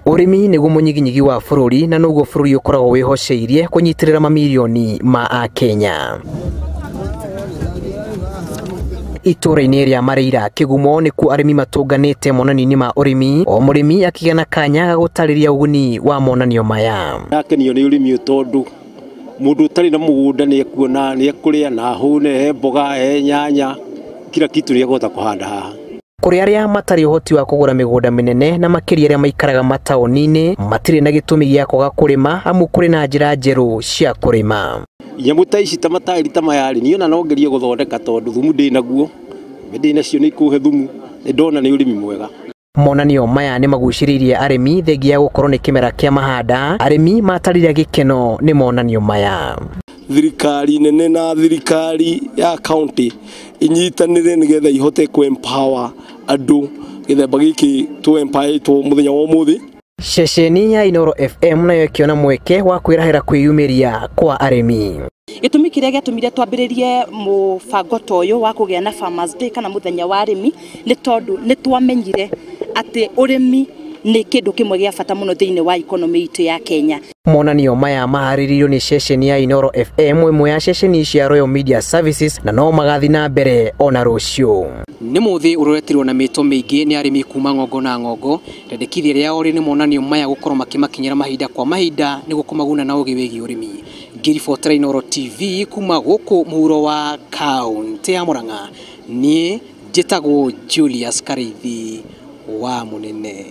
Ũrĩmi nĩguo mũnyiginyigi wa bũrũri na noguo bũrũri ũkoragwo wĩhoceirie kũnyitĩrĩra mamirioni ma akenya. Itũra-inĩ rĩa Mareira Kĩgumo nĩkuo arĩmi matũnganĩte monanio-inĩ ma ũrĩmi, o mũrĩmi akĩgĩa na kanya ga gũtarĩria ũguni wa monanio maya. Ndakenio nĩ ũrĩmi ũyũ tondũ mũndũ ũtarĩ na mũgũnda nĩ ekuona, nĩ ekũrĩa na ahũne, he mboga, he nyanya, kila kitu nĩ ekũhota kũhanda haha. Kũrĩ arĩa matarĩ ũhoti wa kũgũra mĩgũnda mĩnene na makĩria arĩa maikaraga mataũni-inĩ matirĩ na gĩtũmi gĩa kwaga kũrĩma amu kũrĩ na njĩra njerũ cia kũrĩma. Nyamũ ta ici ta mataĩri ta maya rĩ, niĩ ona no ngerie gũthondeka tondũ thumu ndĩ naguo, ndĩ nacio nĩ ikũhe thumu, nĩ ndona nĩ ũrĩmi mwega. Monanio maya nĩ magucĩrĩirie arĩmi thengia ya gũkorwo nĩ kĩmera kĩa mahanda, arĩmi matarire gĩkeno nĩ monanio maya. Thirikari nene na thirikari ya county inyitanĩre nĩgetha ihote kũ empower andũ gĩthemba gĩkĩ tũ empower two mũthenya wa ũmũthĩ. Ceceni ya Inooro FM nayo ĩkĩona mweke wa kwĩrahĩra kwĩyumĩria kwa arĩmi. Gĩtũmi kĩrĩa gĩatũmire twambĩrĩrie mũbango ta ũyũ wa kũgĩa na Farmers Day kana mũthenya wa arĩmi nĩ tondũ nĩ twamenyire atĩ ũrĩmi nĩ kĩndũ kĩmwe gĩa bata mũno thĩinĩ wa economy itũ ya Kenya. Monanio maya maharĩrĩirio nĩ ceceni ya Inooro FM, ĩmwe ya ceceni cia Royal Media Services, na no magathiĩ na mbere ona rũciũ. Nĩ mũthĩ ũroretirwo na mĩto mĩingĩ nĩ arĩmi kuma ng'ongo na ng'ongo. Rĩendekithia rĩao rĩ nĩ monanio maya gũkorwo makĩmakinyĩra mahinda kwa mahinda nĩguo kũmaguna na ũgĩ wĩgiĩ ũrĩmi. Ngĩribotera Inooro TV kuma gũkũ mũhuro wa kaũntĩ ya Murang'a, niĩ njĩtagwo Julius Karĩithi wa Mũnene.